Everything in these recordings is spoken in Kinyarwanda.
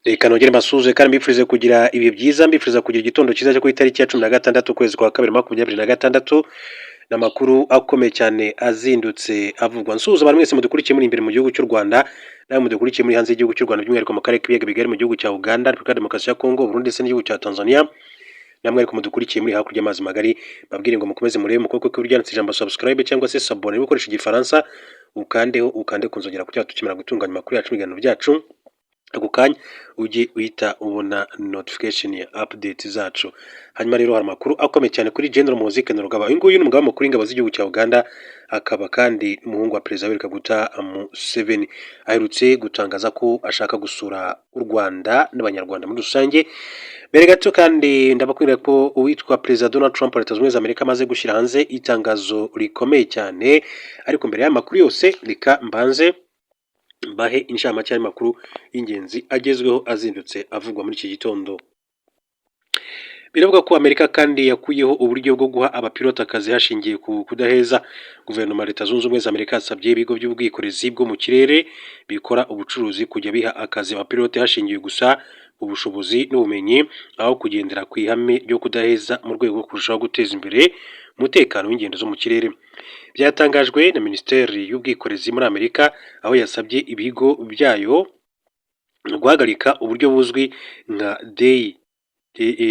Reka nongere mbasuhuze kandi mbifurize kugira ibihe byiza, mbifuriza kugira igitondo cyiza cyo ku itariki ya 16 ukwezi kwa kabiri 2026. Ni amakuru akomeye cyane azindutse avugwa. Nsuhuza abantu mwese mudukurikiye muri imbere mu gihugu cy'u Rwanda, nawe mudukurikiye muri hanze y'igihugu cy'u Rwanda, by'umwihariko mu karere k'ibiyaga bigari, mu gihugu cya Uganda, Repubulika ya Demokarasi ya Kongo, Burundi ndetse n'igihugu cya Tanzania. Namwe ariko mudukurikiye muri hakurya y'amazi magari, babwire ngo mukomeze murebe mu kuboko kw'iburyo handitse ijambo subscribe cyangwa se s'abonner niba ukoresha Igifaransa, ukandeho, ukande ku nzogera kugira ngo tukimara gutunganya amakuru yacu n'ibiganiro byacu ako kanya ujye uhita ubona notification ya update zacu. Hanyuma rero hari amakuru akomeye cyane kuri General Muhoozi Kainerugaba. Uyu nguyu ni umugaba mukuru w'ingabo z'igihugu cya Uganda, akaba kandi umuhungu wa Perezida Yoweri Kaguta Museveni. Aherutse gutangaza ko ashaka gusura u Rwanda n'Abanyarwanda muri rusange. Mbere gato kandi ndababwira ko uwitwa Perezida Donald Trump wa Leta Zunze Ubumwe za Amerika amaze gushyira hanze itangazo rikomeye cyane. Ariko mbere y'aya makuru yose, reka mbanze mbahe inshamake y'amakuru y'ingenzi agezweho azindutse avugwa muri iki gitondo. Biravuga ko Amerika kandi yakuyeho uburyo bwo guha abapilote akazi hashingiye ku kudaheza. Guverinoma ya Leta Zunze Ubumwe za Amerika yasabye ibigo by'ubwikorezi bwo mu kirere bikora ubucuruzi kujya biha akazi abapilote hashingiwe gusa ubushobozi n'ubumenyi, aho kugendera ku ihame ryo kudaheza, mu rwego rwo kurushaho guteza imbere umutekano w'ingendo zo mu kirere. Byatangajwe na Minisiteri y'Ubwikorezi muri Amerika, aho yasabye ibigo byayo guhagarika uburyo buzwi nka DEI,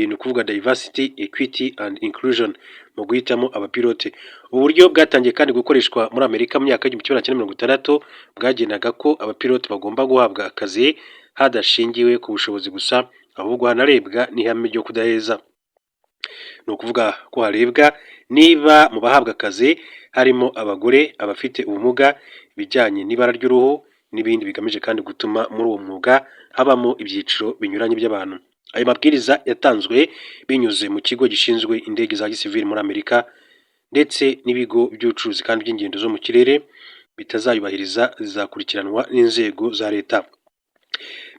ni ukuvuga Diversity, Equity and Inclusion, mu guhitamo abapilote. Ubu buryo bwatangiye kandi gukoreshwa muri Amerika mu myaka y'1960, bwagenaga ko abapilote bagomba guhabwa akazi hadashingiwe ku bushobozi gusa, ahubwo hanarebwa n'ihame ryo kudaheza. Ni ukuvuga ko harebwa niba mu bahabwa akazi harimo abagore, abafite ubumuga, ibijyanye n'ibara ry'uruhu n'ibindi, bigamije kandi gutuma muri uwo mwuga habamo ibyiciro binyuranye by'abantu. Ayo mabwiriza yatanzwe binyuze mu kigo gishinzwe indege za gisivili muri Amerika, ndetse n'ibigo by'ubucuruzi kandi by'ingendo zo mu kirere bitazayubahiriza zizakurikiranwa n'inzego za leta.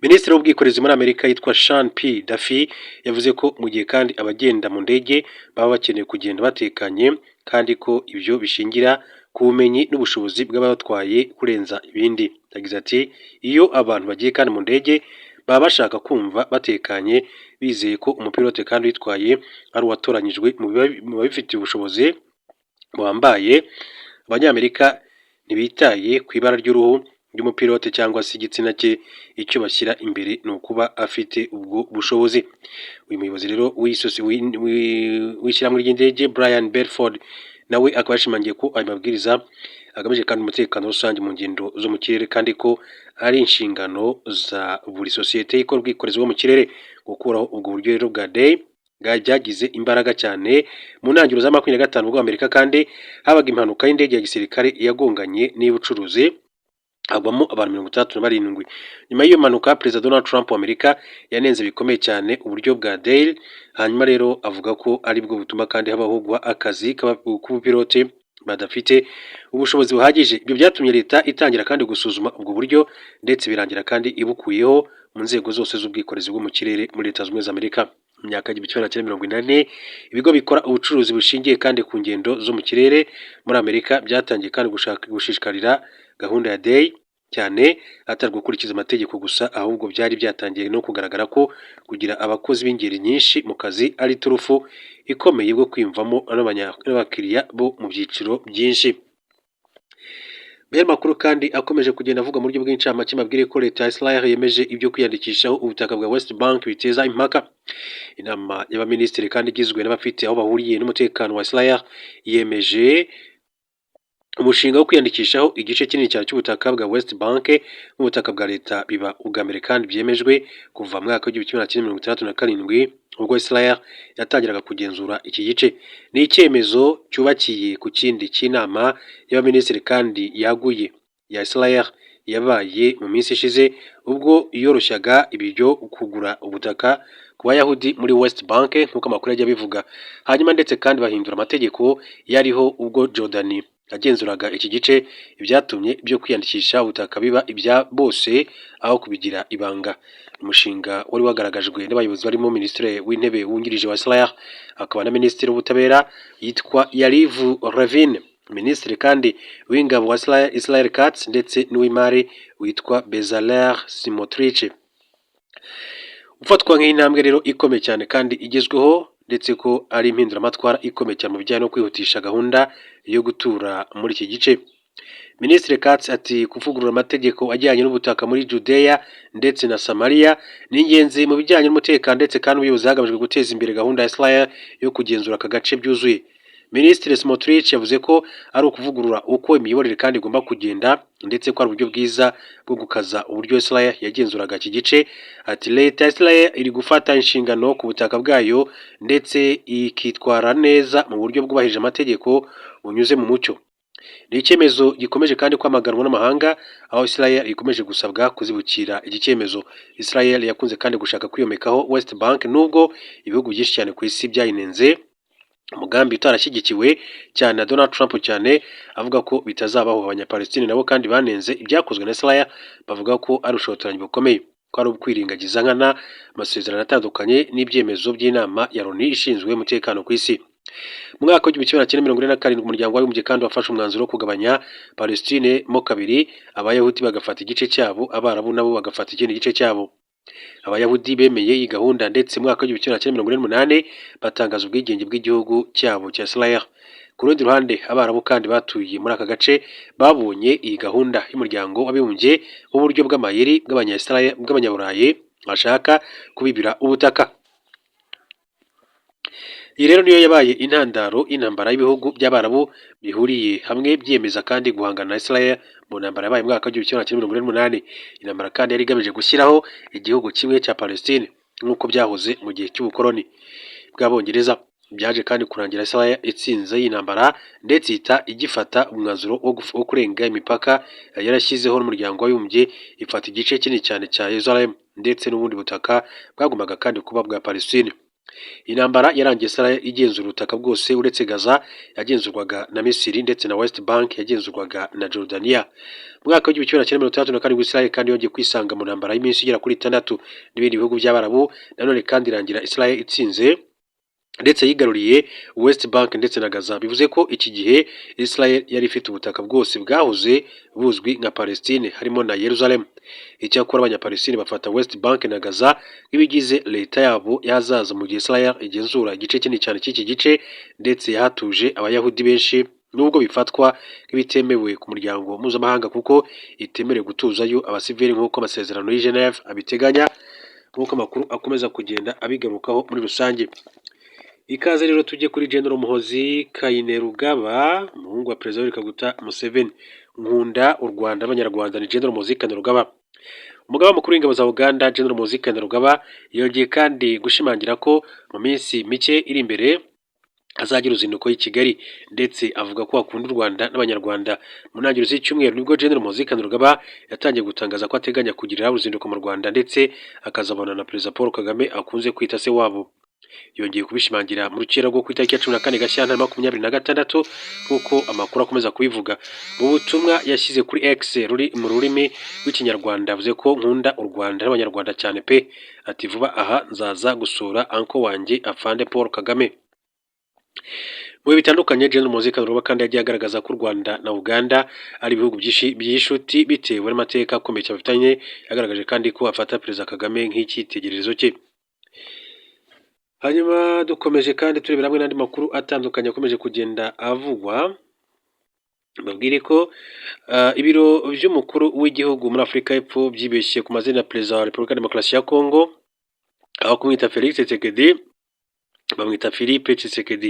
Minisitiri w'Ubwikorezi muri Amerika yitwa Sean P Duffy yavuze ko mu gihe kandi abagenda mu ndege baba bakeneye kugenda batekanye, kandi ko ibyo bishingira ku bumenyi n'ubushobozi bw'abatwaye kurenza ibindi. Yagize ati: "Iyo abantu bagiye kandi mu ndege baba bashaka kumva batekanye, bizeye ko umupilote kandi uyitwaye ari uwatoranyijwe mu babifitiye ubushobozi buhambaye. Abanyamerika ntibitaye ku ibara ry'uruhu ry'umupilote cyangwa se igitsina cye, icyo bashyira imbere ni ukuba afite ubwo bushobozi." Uyu muyobozi rero w'ishyirahamwe ry'indege, Brian Bedford, nawe akaba yashimangiye ko ayo mabwiriza agamije kandi umutekano rusange mu ngendo zo mu kirere, kandi ko ari inshingano za buri sosiyete ikora ubwikorezi bwo mu kirere gukuraho ubwo buryo rero bwa DEI. Byagize imbaraga cyane mu ntangiriro za 25, ubwo Amerika kandi habaga impanuka y'indege ya gisirikare yagonganye n'iy'ubucuruzi, hagwamo abantu 67. Nyuma y'iyo mpanuka, Perezida Donald Trump wa Amerika yanenze bikomeye cyane uburyo bwa DEI, hanyuma rero avuga ko aribwo butuma kandi habaho guha akazi k'ubupilote badafite ubushobozi buhagije. Ibyo byatumye leta itangira kandi gusuzuma ubwo buryo, ndetse birangira kandi ibukuyeho mu nzego zose z'ubwikorezi bwo mu kirere muri Leta Zunze Ubumwe za Amerika. Mu myaka y'1980, ibigo bikora ubucuruzi bushingiye kandi ku ngendo zo mu kirere muri Amerika byatangiye kandi gushishikarira gahunda ya DEI cyane, atari gukurikiza amategeko gusa, ahubwo byari byatangiye no kugaragara ko kugira abakozi b'ingeri nyinshi mu kazi ari iturufu ikomeye bwo kwiyumvamo n'abakiriya bo mu byiciro byinshi. Aya makuru kandi akomeje kugenda avuga mu buryo bw'incamake, mabwire ko leta ya Israel yemeje ibyo kwiyandikishaho ubutaka bwa West Bank biteza impaka. Inama y'abaminisitiri kandi igizwe n'abafite aho bahuriye n'umutekano wa Israel yemeje umushinga wo kwiyandikishaho igice kinini cyane cy'ubutaka bwa West Bank nk'ubutaka bwa leta. Biba ubwa mbere kandi byemejwe kuva mu mwaka w'1967, ubwo Israel yatangiraga kugenzura iki gice. Ni icyemezo cyubakiye ku kindi cy'inama y'abaminisitiri kandi yaguye ya Israel yabaye mu minsi ishize, ubwo yoroshyaga ibyo kugura ubutaka ku Bayahudi muri West Bank, nk'uko amakuru ajya abivuga. Hanyuma ndetse kandi bahindura amategeko yariho ubwo Jordan yagenzuraga iki gice, ibyatumye byo kwiyandikisha ubutaka biba ibya bose aho kubigira ibanga. Umushinga wari wagaragajwe n'abayobozi barimo Minisitiri w'Intebe wungirije wa Israel akaba na Minisitiri w'Ubutabera yitwa Yariv Levin, Minisitiri kandi w'Ingabo wa Israel Katz, ndetse n'uw'Imari witwa Bezalel Smotrich. Ufatwa nk'intambwe rero ikomeye cyane kandi igezweho, ndetse ko ari impinduramatwara ikomeye cyane mu bijyanye no kwihutisha gahunda yo gutura muri iki gice. Minisitiri Katz ati: "Kuvugurura amategeko ajyanye n'ubutaka muri Judea ndetse na Samaria ni ingenzi mu bijyanye n'umutekano ndetse kandi ubuyobozi, hagamijwe guteza imbere gahunda ya Israel yo kugenzura aka gace byuzuye." Minisitiri Smotrich yavuze ko ari ukuvugurura uko imiyoborere kandi igomba kugenda, ndetse ko ari uburyo bwiza bwo gukaza uburyo Israel yagenzuraga iki gice. Ati: "Leta ya Israel iri gufata inshingano ku butaka bwayo ndetse ikitwara neza mu buryo bwubahirije amategeko, bunyuze mu mucyo." Ni icyemezo gikomeje kandi kwamaganwa n'amahanga, aho Israel ikomeje gusabwa kuzibukira iki cyemezo. Israel yakunze kandi gushaka kwiyomekaho West Bank, nubwo ibihugu byinshi cyane ku isi byayinenze, umugambi utarashyigikiwe cyane na Donald Trump cyane, avuga ko bitazabaho. Abanyapalestine nabo kandi banenze ibyakozwe na Israel, bavuga ko ari ubushotoranyi bukomeye, ko ari ukwirengagiza nkana amasezerano atandukanye n'ibyemezo by'inama ya Loni ishinzwe umutekano ku isi. Mu mwaka w'1947, Umuryango w'Abibumbye kandi wafashe umwanzuro wo kugabanya Palestine mo kabiri, Abayahudi bagafata igice cyabo, Abarabu nabo bagafata ikindi gice cyabo. Abayahudi bemeye iyi gahunda, ndetse mu mwaka w'1948 batangaza ubwigenge bw'igihugu cyabo cya Israel. Ku rundi ruhande, Abarabu kandi batuye muri aka gace babonye iyi gahunda y'Umuryango w'Abibumbye nk'uburyo bw'amayeri bw'Abanyaburayi bashaka kubibira ubutaka. Iyi rero niyo yabaye intandaro y'intambara y'ibihugu by'Abarabu bihuriye hamwe, byiyemeza kandi guhangana na Israel mu ntambara yabaye mu mwaka w'1948. Intambara kandi yari igamije gushyiraho igihugu kimwe cya Palestine nk'uko byahoze mu gihe cy'ubukoloni bw'Abongereza. Byaje kandi kurangira Israel itsinze iyi ntambara, ndetse ihita igifata umwanzuro wo kurenga imipaka yarashyizeho n'Umuryango w'Abibumbye, ifata igice kinini cyane cya Yerusalem ndetse n'ubundi butaka bwagombaga kandi kuba bwa Palestine. Intambara yarangiye Israel igenzura ubutaka bwose uretse Gaza yagenzurwaga na Misiri, ndetse na West Bank yagenzurwaga na Jordania. Mu mwaka w'1967, Israel kandi yongeye kwisanga mu ntambara y'iminsi igera kuri 6 n'ibindi bihugu by'Abarabu, nanone kandi irangira Israel itsinze, ndetse yigaruriye West Bank ndetse na Gaza. Bivuze ko iki gihe Israel yari ifite ubutaka bwose bwahoze buzwi nka Palestine, harimo na Yerusalem. Icyakora Abanyapalestine bafata West Bank na Gaza nk'ibigize leta yabo y'ahazaza, mu gihe Israel igenzura igice kinini cyane cy'iki gice, ndetse yahatuje Abayahudi benshi, nubwo bifatwa nk'ibitemewe ku muryango mpuzamahanga, kuko itemerewe gutuzayo abasivili nk'uko amasezerano y'i Geneve abiteganya, nk'uko amakuru akomeza kugenda abigarukaho muri rusange. Ikaze rero tujye kuri General Muhozi Kainerugaba, umuhungu wa Perezida Yoweri Kaguta Museveni. "Nkunda u Rwanda n'Abanyarwanda", ni General Muhozi Kainerugaba. Umugaba mukuru w'ingabo za Uganda, General Muhozi Kainerugaba, yongeye kandi gushimangira ko mu minsi mike iri imbere azagira uruzinduko i Kigali, ndetse avuga ko akunda u Rwanda n'Abanyarwanda. Mu ntangiriro z'icyumweru nibwo General Muhozi Kainerugaba yatangiye gutangaza ko ateganya kugirira uruzinduko mu Rwanda, ndetse akazabona na Perezida Paul Kagame akunze kwita se wabo. Yongeye kubishimangira mu rukera rwo ku itariki ya 14 Gashyantare 2026, nk'uko amakuru akomeza kubivuga. Mu butumwa yashyize kuri X ruri mu rurimi rw'Ikinyarwanda, yavuze ko "Nkunda u Rwanda n'Abanyarwanda cyane pe." Ati: "Vuba aha nzaza gusura uncle wanjye Afande Paul Kagame." Mu bihe bitandukanye, General Muhoozi Kainerugaba kandi yagiye agaragaza ko u Rwanda na Uganda ari ibihugu by'inshuti bitewe n'amateka akomeye cyane bafitanye. Yagaragaje kandi ko afata Perezida Kagame nk'icyitegererezo cye. Hanyuma dukomeje kandi turebera hamwe n'andi makuru atandukanye akomeje kugenda avugwa, babwire ko ibiro by'umukuru w'igihugu muri Afurika y'Epfo byibeshye ku mazina ya Perezida wa Repubulika ya Demokarasi ya Kongo, aho kumwita Felix Tshisekedi bamwita Philippe Tshisekedi.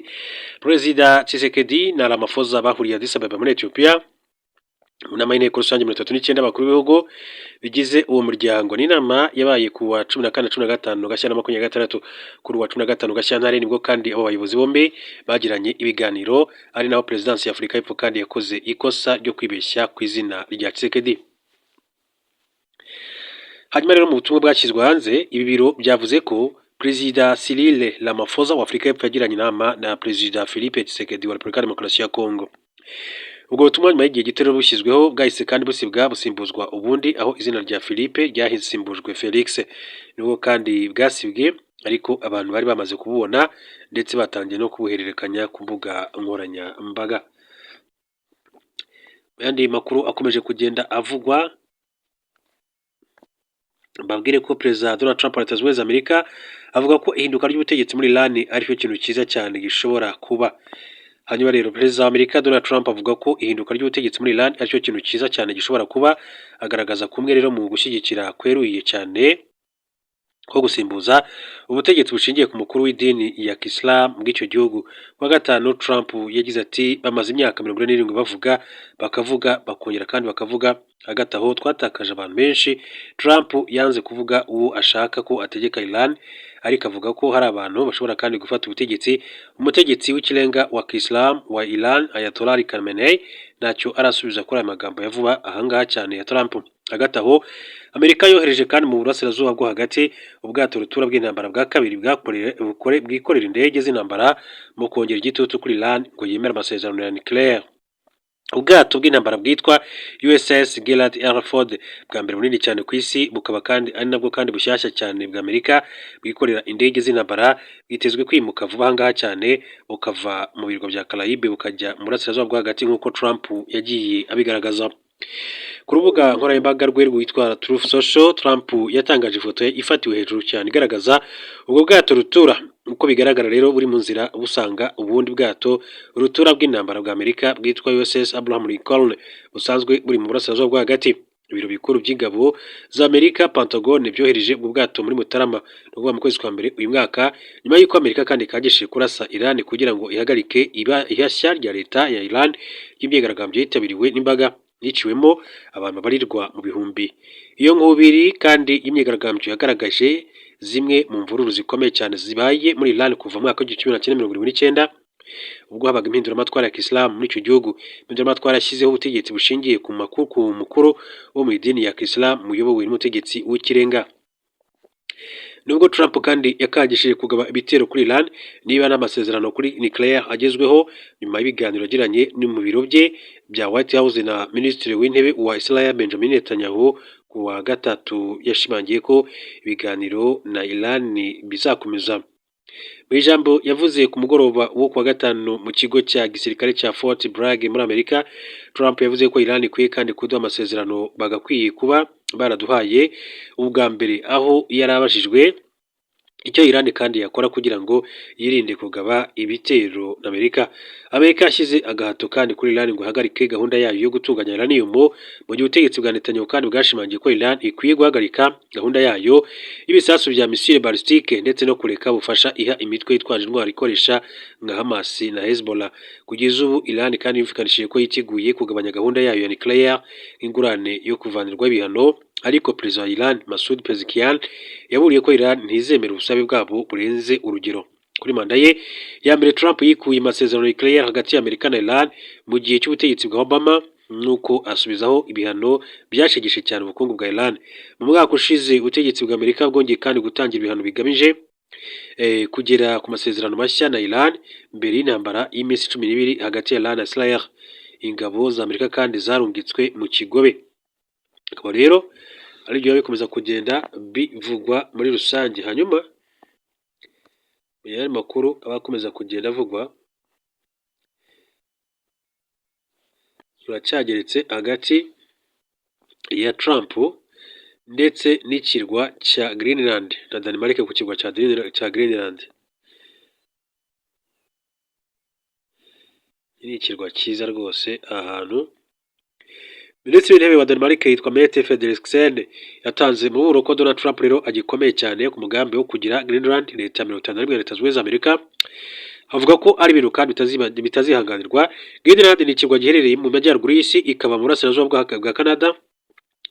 Perezida Tshisekedi na Ramaphosa bahuriye Addis Ababa muri Ethiopia mu nama y'inteko rusange 39 abakuru b'ibihugu bigize uwo muryango. Ni inama yabaye ku wa 14, 15 Gashyantare 2026. Kuri uwa 15 Gashyantare nibwo kandi abo bayobozi bombi bagiranye ibiganiro, ari naho perezidansi ya Afurika y'Epfo kandi yakoze ikosa ryo kwibeshya ku izina rya Tshisekedi. Hanyuma rero, mu butumwa bwashyizwe hanze, ibi biro byavuze ko Perezida Cyril Ramaphosa wa Afurika y'Epfo yagiranye inama na Perezida Philippe Tshisekedi wa Repubulika ya Demokarasi ya Kongo. Ubwo butumwa nyuma y'igihe gito rero bushyizweho bwahise kandi busibwa, busimbuzwa ubundi, aho izina rya Philippe ryahisimbujwe Felix. Nubwo kandi bwasibwe ariko, abantu bari bamaze kububona ndetse batangiye no kubuhererekanya ku mbuga nkoranyambaga. Mu yandi makuru akomeje kugenda avugwa, Mbabwire ko Perezida Donald Trump wa Leta Zunze Ubumwe za Amerika avuga ko ihinduka ry'ubutegetsi muri Iran aricyo kintu cyiza cyane gishobora kuba. Hanyuma rero, Perezida wa Amerika Donald Trump avuga ko ihinduka ry'ubutegetsi muri Iran aricyo kintu cyiza cyane gishobora kuba, agaragaza kumwe rero mu gushyigikira kweruye cyane ko gusimbuza ubutegetsi bushingiye ku mukuru w'idini ya Kisilamu bw'icyo gihugu. Kuwa gatanu, Trump yagize ati: "Bamaze imyaka 47 bavuga, bakavuga, bakongera kandi bakavuga. Hagati aho twatakaje abantu benshi." Trump yanze kuvuga uwo ashaka ko ategeka Iran, ariko avuga ko hari abantu bashobora kandi gufata ubutegetsi. Umutegetsi w'ikirenga wa Kisilamu wa Iran, Ayatollah Ali Khamenei, ntacyo arasubiza kuri aya magambo ya vuba ahangaha cyane ya Trump. Hagati aho, Amerika yohereje kandi mu burasirazuba bwo hagati ubwato rutura bw'intambara bwa kabiri bwikorera indege z'intambara mu kongera igitutu kuri Iran ngo yemere amasezerano ya nucléaire. Ubwato bw'intambara bwitwa USS Gerald R. Ford, bwa mbere bunini cyane ku isi, bukaba kandi ari nabwo kandi bushyashya cyane bwa Amerika bwikorera indege z'intambara, bwitezwe kwimuka vuba ahangaha cyane bukava mu birwa bya Caraïbe bukajya mu burasirazuba bwo hagati, nk'uko Trump yagiye abigaragaza. Ku rubuga nkoranyambaga rwe rwitwa Truth Social, Trump yatangaje ifoto ye ifatiwe hejuru cyane igaragaza ubwo bwato rutura. Uko bigaragara rero, buri mu nzira busanga ubundi bwato rutura bw'intambara bwa Amerika bwitwa USS Abraham Lincoln busanzwe buri mu burasirazuba bwo hagati. Ibiro bikuru by'ingabo za Amerika, Pentagon, byohereje ubwo bwato muri Mutarama, ni ukuvuga mu kwezi kwa mbere uyu mwaka, nyuma y'uko Amerika kandi ikangishije kurasa Iran kugira ngo ihagarike iba ihashya rya leta ya Iran ry'imyigaragambyo yitabiriwe n'imbaga yiciwemo abantu babarirwa mu bihumbi. Iyo nkubiri kandi y'imyigaragambyo yagaragaje zimwe mu mvururu zikomeye cyane zibaye muri Iran kuva mu mwaka w'1979, ubwo habaga impinduramatwara ya Kisilamu muri icyo gihugu. Impinduramatwara yashyizeho ubutegetsi bushingiye ku mukuru wo mu idini ya Kisilamu muyobowe n'umutegetsi w'ikirenga. Nubwo Trump kandi yakangishije kugaba ibitero kuri Iran niba n'amasezerano kuri nucléaire agezweho, nyuma y'ibiganiro yagiranye ni mu biro bye bya White House na Minisitiri w'Intebe wa Israel Benjamin Netanyahu ku wa gatatu, yashimangiye ko ibiganiro na Iran bizakomeza. Mu ijambo yavuze ku mugoroba wo kuwa gatanu mu kigo cya gisirikare cya Fort Bragg muri Amerika, Trump yavuze ko Iran ikwiye kandi kuduha amasezerano bagakwiye kuba baraduhaye ubwa mbere, aho yari abajijwe icyo Iran kandi yakora kugira ngo yirinde kugaba ibitero na Amerika. Amerika yashyize agahato kandi kuri Iran ngo ihagarike gahunda yayo yo gutunganya uranium, mu gihe ubutegetsi bwa Netanyahu kandi bwashimangiye ko Iran ikwiye guhagarika gahunda yayo y'ibisasu bya missile balistique ndetse no kureka ubufasha iha imitwe yitwaje intwaro ikoresha nka Hamas na Hezbollah. Kugeza ubu, Iran kandi yumvikanishije ko yiteguye kugabanya gahunda yayo ya nucléaire nk'ingurane yo kuvanirwaho ibihano, ariko Perezida wa Iran Masoud Pezeshkian yaburiye ko Iran ntizemera ubusabe bwabo burenze urugero. Kuri manda ye ya mbere, Trump yikuye amasezerano nucléaire hagati ya Amerika na Iran mu gihe cy'ubutegetsi bwa Obama, nuko asubizaho ibihano byashegeshe cyane ubukungu bwa Iran. Mu mwaka ushize, ubutegetsi bwa Amerika bwongeye kandi gutangira ibihano bigamije kugera ku masezerano mashya na Iran mbere y'intambara y'iminsi 12 hagati ya Iran na Israel. Ingabo za Amerika kandi zarungitswe mu kigobe. Akaba rero ari byo bikomeza kugenda bivugwa muri rusange. Hanyuma mu yandi makuru aba akomeza kugenda avugwa, turacyageretse hagati ya Trump ndetse n'ikirwa cya Greenland na Denmark ku kirwa cya Greenland. Iki ni ikirwa cyiza rwose aha hantu. Minisitiri w'Intebe wa Denmark yitwa Mette Frederiksen yatanze umuburo ko Donald Trump rero agikomeye cyane ku mugambi wo kugira Greenland leta 51 ya Leta Zunze Ubumwe za Amerika, avuga ko ari ibintu kandi bitazihanganirwa. Greenland ni ikirwa giherereye mu majyaruguru y'isi, ikaba mu burasirazuba bwa Canada,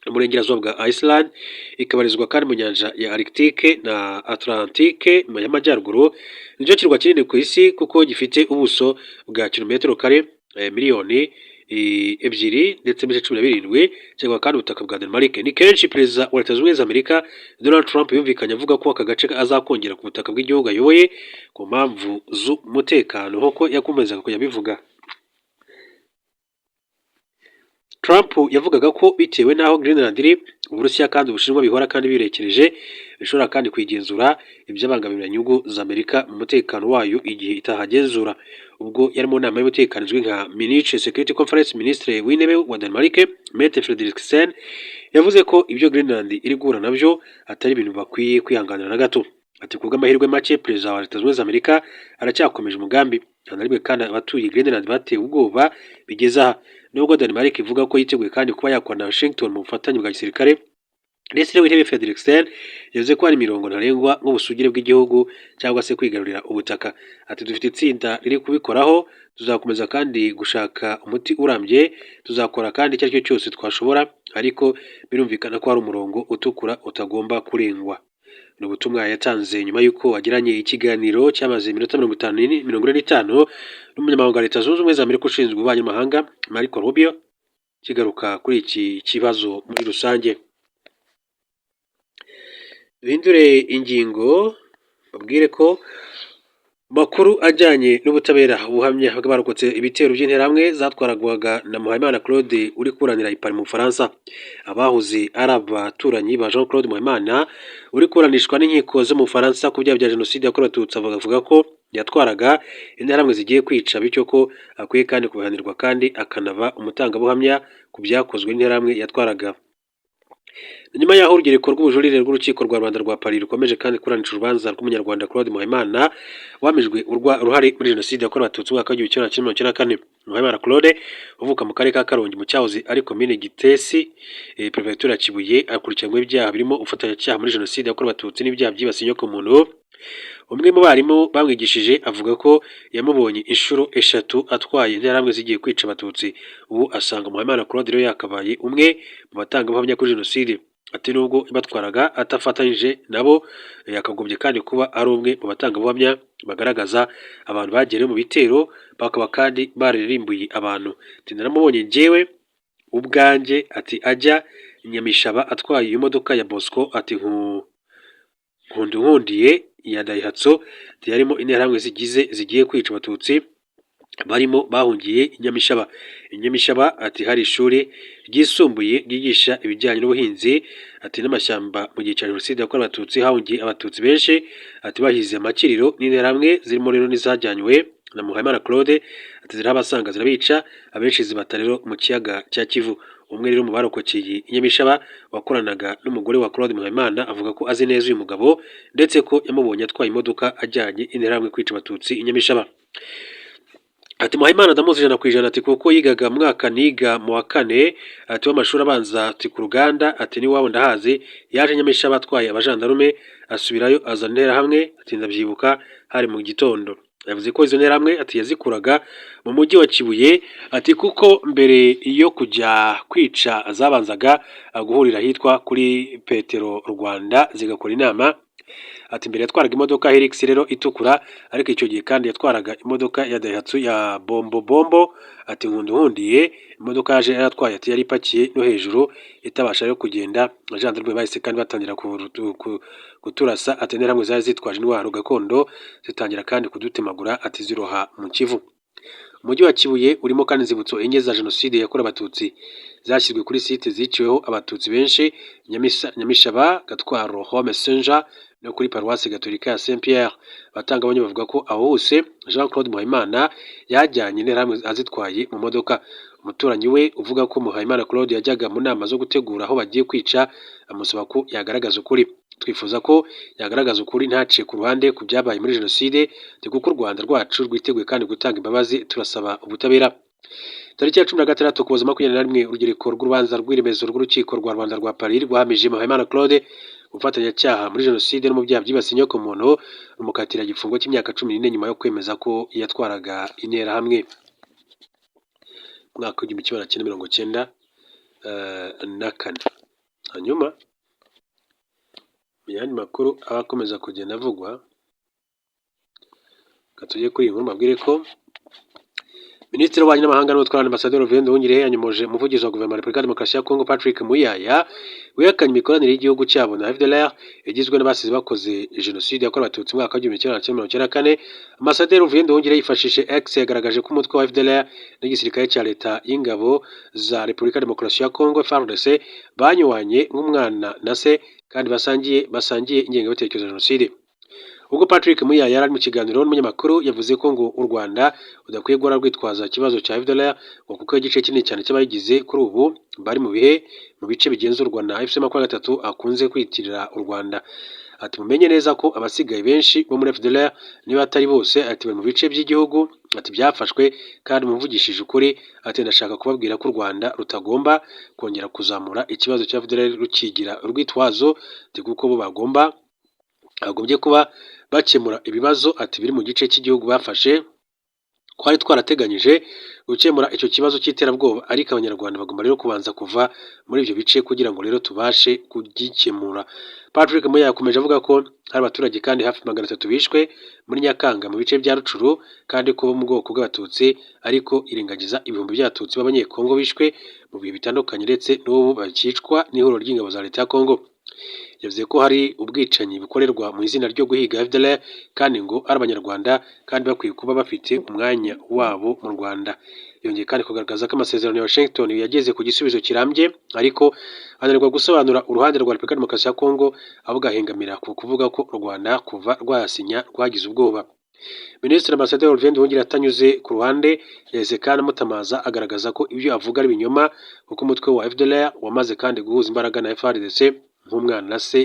mu burengerazuba bwa Iceland, ikabarizwa kandi mu nyanja ya Arctique na Atlantique mu y'amajyaruguru. Nicyo kirwa kinini ku isi kuko gifite ubuso bwa kilometero kare miliyoni 2 ndetse n'ibice 17, kikaba kandi ubutaka bwa Denmark. Ni kenshi Perezida wa Leta Zunze Ubumwe za Amerika Donald Trump yumvikanye avuga ko aka gace azakongera ku butaka bw'igihugu ayoboye ku mpamvu z'umutekano, nk'uko yakomezaga kujya abivuga. Trump yavugaga ko bitewe n'aho Greenland iri, Uburusiya kandi Ubushinwa bihora kandi birekereje, bishobora kandi kuyigenzura, ibyabangamira inyungu za Amerika mu mutekano wayo igihe itahagenzura. Ubwo yari mu nama y'umutekano izwi nka Munich Security Conference, Minisitiri w'Intebe wa Denmark Mette Frederiksen Yavuze ko ibyo Greenland iri guhura nabyo atari ibintu bakwiye kwihanganira na gato. Ati: "Kubw'amahirwe make, perezida wa Leta Zunze Ubumwe za Amerika aracyakomeje umugambi. Nta na rimwe kandi abatuye Greenland batewe ubwoba bigeze aha." Nubwo Denmark ivuga ko yiteguye kandi kuba yakorana na Washington mu bufatanye bwa gisirikare, Minisitiri w'Intebe Frederiksen yavuze ko hari imirongo ntarengwa nk'ubusugire bw'igihugu cyangwa se kwigarurira ubutaka. Ati: "Dufite itsinda riri kubikoraho, tuzakomeza kandi gushaka umuti urambye, tuzakora kandi icyo ari cyo cyose twashobora, ariko birumvikana ko hari umurongo utukura utagomba kurengwa." Ni ubutumwa yatanze nyuma y'uko agiranye ikiganiro cyamaze iminota 45 n'umunyamabanga wa Leta Zunze Ubumwe za Amerika ushinzwe ububanyi n'amahanga, Marco Rubio, kigaruka kuri iki kibazo muri rusange. Duhindure ingingo, babwire ko makuru ajyanye n'ubutabera, ubuhamya bw'abarokotse ibitero by'Interahamwe zatwarwaga na Muhayimana Claude uri kuburanira i Paris mu Bufaransa. Abahoze ari abaturanyi ba Jean Claude Muhayimana uri kuburanishwa n'inkiko zo mu Bufaransa ku byaha bya jenoside yakorewe Abatutsi bavuga ko yatwaraga Interahamwe zigiye kwica, bityo ko akwiye kandi kubihanirwa, kandi akanaba umutangabuhamya ku byakozwe n'Interahamwe yatwaraga. Nyuma y'aho Urugereko rw'Ubujurire rw'Urukiko rwa Rubanda rwa Paris rukomeje kandi kuburanisha urubanza rw'Umunyarwanda Claude Muhayimana wahamijwe uruhare muri jenoside yakorewe Abatutsi mu mwaka w'1994. Muhayimana Claude uvuka mu karere ka Karongi mu cyahoze ari komine Gitesi, perefegitura ya Kibuye, akurikiranyweho ibyaha birimo ubufatanyacyaha muri jenoside yakorewe Abatutsi n'ibyaha byibasiye inyokomuntu. Umwe mu barimu bamwigishije avuga ko yamubonye inshuro eshatu atwaye Interahamwe zigiye kwica Abatutsi. Ubu asanga Muhayimana Claude rero yakabaye umwe mu batangabuhamya kuri jenoside. Ati: "Nubwo batwaraga atafatanyije nabo, yakagombye kandi kuba ari umwe mu batangabuhamya bagaragaza abantu bagiye mu bitero, bakaba kandi bararimbuye abantu." Ati: "Naramubonye njyewe ubwanjye," ati, "ajya Nyamishaba atwaye iyo modoka ya Bosco," ati, "Nkundiye ya Daihatsu," ati, "yarimo Interahamwe zigiye kwica Abatutsi barimo bahungiye i Nyamishaba." I Nyamishaba, ati, hari ishuri ryisumbuye ryigisha ibijyanye n'ubuhinzi, ati, n'amashyamba. Mu gihe cya jenoside yakorewe Abatutsi hahungiye Abatutsi benshi, ati, bahize amakiriro n'Interahamwe zirimo rero n'izajyanywe na Muhayimana Claude, ati, zirahabasanga zirabica, abenshi zibata rero mu kiyaga cya Kivu. Umwe rero mu barokokeye i Nyamishaba wakoranaga n'umugore wa Claude Muhayimana avuga ko azi neza uyu mugabo, ndetse ko yamubonye atwaye imodoka ajyanye Interahamwe kwica Abatutsi i Nyamishaba. Ati: "Muhayimana ndamuzi 100%," ati, "kuko yigaga mu mwaka niga mu wa kane," ati, "w'amashuri abanza," ati, "ku ruganda," ati, "n'iwabo ndahazi. Yaje Nyamishaba atwaye abajandarume, asubirayo azana Interahamwe," ati, "ndabyibuka hari mu gitondo." Yavuze ko izo Nterahamwe, ati, yazikuraga mu mujyi wa Kibuye, ati, kuko mbere yo kujya kwica zabanzaga guhurira ahitwa kuri Petero Rwanda zigakora inama. Ati: "Mbere yatwaraga imodoka Hilux rero itukura, ariko icyo gihe kandi yatwaraga imodoka ya Daihatsu ya bombo bombo," ati, "Nkundiye. Imodoka yaje yaratwaye," ati, "yari ipakiye no hejuru itabasha yo kugenda. Abajandarume bahise kandi batangira kuturasa," ati, "Interahamwe zari zitwaje intwaro gakondo zitangira kandi kudutemagura," ati, "ziroha mu Kivu." Umujyi wa Kibuye urimo kandi inzibutso enye za jenoside yakorewe Abatutsi zashyizwe kuri site ziciweho Abatutsi benshi: Nyamishaba, Gatwaro, Home Saint-Jean no kuri paruwasi gatolika ya Saint Pierre. Abatangabuhamya bavuga ko aho hose Jean Claude Muhayimana yajyanye Interahamwe azitwaye mu modoka. Umuturanyi we uvuga ko Muhayimana Claude yajyaga mu nama zo gutegura aho bagiye kwica amusaba ko yagaragaza ukuri. "Twifuza ko yagaragaza ukuri ntaciye ku ruhande ku byabaye muri jenoside, kuko u Rwanda rwacu rwiteguye kandi gutanga imbabazi. Turasaba ubutabera." Tariki ya 16 Ukuboza 21, Urugereko rw'urubanza rw'iremezo rw'Urukiko rwa Rubanda rwa Paris rwahamije Muhayimana Claude ubufatanyacyaha muri jenoside no mu byaha byibasiye inyokomuntu, rumukatira igifungo cy'imyaka 14 nyuma yo kwemeza ko yatwaraga Interahamwe mu mwaka w'1994. Hanyuma mu yandi makuru aba akomeza kugenda avugwa, reka tujye kuri iyi nkuru mbabwire ko Minisitiri w'Ububanyi n'Amahanga n'Ubutwererane, Ambasaderi Olivier Nduhungirehe, yanyomoje umuvugizi wa Guverinoma ya Repubulika ya Demokarasi ya Kongo, Patrick Muyaya, wihakanye imikoranire y'igihugu cyabo na FDLR igizwe n'abasize bakoze jenoside yakorewe Abatutsi mu mwaka w'1994. Ambasaderi Olivier Nduhungirehe yifashishije X yagaragaje ko umutwe wa FDLR n'igisirikare cya leta y'ingabo za Repubulika ya Demokarasi ya Kongo, FARDC, banywanye nk'umwana na se kandi basangiye ingengabitekerezo ya jenoside. Ubwo Patrick Muyaya yari ari mu kiganiro n'umunyamakuru, yavuze ko ngo u Rwanda rudakwiye guhora rwitwaza ikibazo cya FDLR, ngo kuko igice kinini cyane cy'abayigize kuri ubu bari mu bihe mu bice bigenzurwa na AFC 23 akunze kwitirira u Rwanda. Ati: "Mumenye neza ko abasigaye benshi bo muri FDLR, niba atari bose," ati, "bari mu bice by'igihugu," ati, "byafashwe." Kandi muvugishije ukuri, ati: "Ndashaka kubabwira ko u Rwanda rutagomba kongera kuzamura ikibazo cya FDLR rukigira urwitwazo," ati, "kuko bo bagombye kuba bakemura ibibazo," ati, "biri mu gice cy'igihugu bafashe. Twari twarateganyije gukemura icyo kibazo cy'iterabwoba, ariko Abanyarwanda bagomba rero kubanza kuva muri ibyo bice kugira ngo rero tubashe kugikemura." Patrick Muyaya yakomeje avuga ko hari abaturage kandi hafi 300 bishwe muri Nyakanga mu bice bya Rutshuru, kandi ko bo mu bwoko bw'Abatutsi, ariko irengagiza ibihumbi by'Abatutsi b'Abanyekongo bishwe mu bihe bitandukanye, ndetse n'ubu bakicwa n'ihuriro ry'ingabo za leta ya Kongo. Yavuze ko hari ubwicanyi bukorerwa mu izina ryo guhiga FDLR, kandi ngo ari Abanyarwanda kandi bakwiye kuba bafite umwanya wabo mu Rwanda. Yongeye kandi kugaragaza ko amasezerano ya Washington yageze ku gisubizo kirambye, ariko ananirwa gusobanura uruhande rwa Repubulika Demokarasi ya Kongo, ahubwo ahengamira ku kuvuga ko u Rwanda kuva rwayasinya rwagize ubwoba. Minisitiri Ambasaderi Olivier Nduhungirehe atanyuze ku ruhande, yahise kandi amutamaza, agaragaza ko ibyo avuga ari ibinyoma, kuko umutwe wa FDLR wamaze kandi guhuza imbaraga na FARDC nk'umwana na se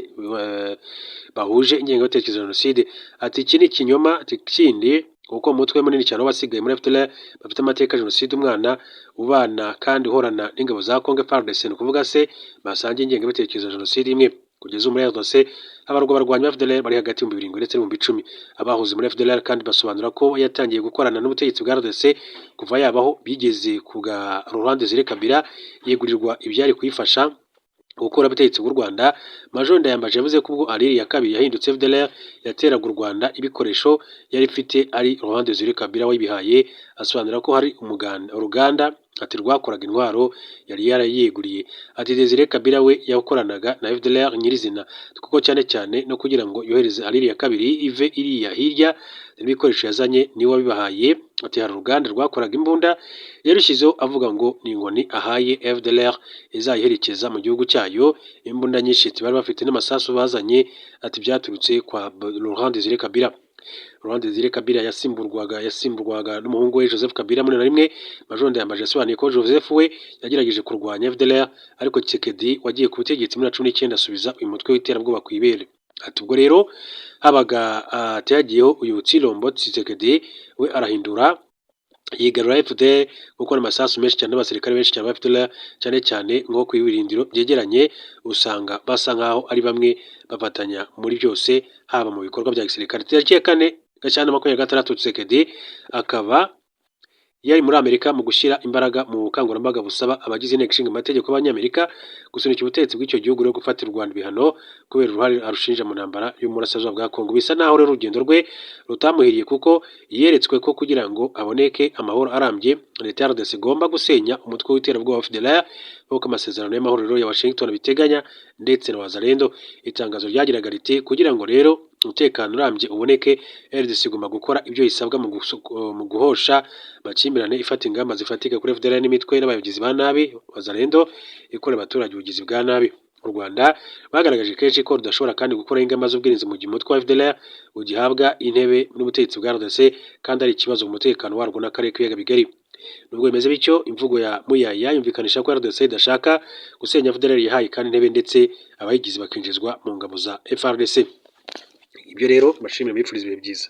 bahuje ingengabitekerezo ya jenoside. Ati: "Iki ni ikinyoma kindi, kuko umutwe munini cyane w'abasigaye muri FDLR bafite amateka ya jenoside, umwana ubana kandi uhorana n'ingabo za Congo FARDC, ni ukuvuga se basangiye ingengabitekerezo ya jenoside imwe." Kugeza ubu muri RDC habarwa abarwanyi ba FDLR bari hagati y'ibihumbi 7 ndetse n'10,000. Abahoze muri FDLR kandi basobanura ko yatangiye gukorana n'ubutegetsi bwa RDC kuva yabaho, bigeze ku bwa Laurent Desire Kabila yegurirwa ibyari kuyifasha gukura ubutegetsi bw'u Rwanda. Major Ndayambaje yavuze ko ubwo ALIR ya kabiri yahindutse FDLR yateraga u Rwanda, ibikoresho yari ifite ari Laurent Desire Kabila wayibihaye. Asobanura ko hari umuganda uruganda, ati, rwakoraga intwaro yari yarayeguriye. Ati: "Desire Kabila we yakoranaga na FDLR nyirizina, kuko cyane cyane no kugira ngo yohereze ALIR ya kabiri ive iriya hirya, n'ibikoresho yazanye niwe wabibahaye." Ati: "Hari uruganda rwakoraga imbunda yarushyizeho, avuga ngo ni inkoni ahaye FDLR izayiherekeza mu gihugu cyayo. Imbunda nyinshi bari bafite n'amasasu bazanye," ati, "byaturutse kwa Laurent Desire Kabila." Laurent Desire Kabila yasimburwaga n'umuhungu we Joseph Kabila muri na rimwe. Major Ndayambaje yasobanuye ko Joseph we yagerageje kurwanya FDLR, ariko Tshisekedi wagiye ku butegetsi muri 19 asubiza uyu mutwe w'iterabwoba ku ibere. Ati: "Ubwo rero habaga hagiyeho uyu Tshilombo Tshisekedi, we arahindura yigarura FDLR, kuko amasasu menshi cyane n'abasirikare benshi cyane ba FDLR, cyane cyane nko ku ibirindiro byegeranye, usanga basa nkaho ari bamwe bafatanya muri byose, haba mu bikorwa bya gisirikare." Tariki ya 4 Gashyantare 26, Tshisekedi akaba yari muri Amerika mu gushyira imbaraga mu bukangurambaga busaba abagize inteko ishinga amategeko b'Abanyamerika gusunika ubutegetsi bw'icyo gihugu no gufatira u Rwanda ibihano kubera uruhare arushinja mu ntambara yo mu burasirazuba bwa Kongo. Bisa naho rero urugendo rwe rutamuhiriye, kuko yeretswe ko kugira ngo haboneke amahoro arambye, leta ya RDC igomba gusenya umutwe w'iterabwoba wa FDLR nk'uko amasezerano y'amahoro ya Washington biteganya, ndetse na Wazalendo. Itangazo ryagiraga riti: "Kugira ngo rero umutekano urambye uboneke, RDC igomba gukora ibyo isabwa mu guhosha amakimbirane, ifata ingamba zifatika kuri FDLR n'imitwe n'abayobozi ba nabi Wazalendo ikorera abaturage ubugizi bwa nabi." U Rwanda bagaragaje kenshi ko rudashobora kandi gukuraho ingamba z'ubwirinzi mu gihe umutwe wa FDLR ugihabwa intebe n'ubutegetsi bwa RDC, kandi ari ikibazo mu mutekano warwo n'akarere k'ibiyaga bigari. Nubwo bimeze bityo, imvugo ya Muyaya yumvikanisha ko RDC idashaka gusenya FDLR yahaye kandi intebe, ndetse abayigize bakinjizwa mu ngabo za FARDC. Ibyo rero mbashimira, mbifuriza ibihe byiza.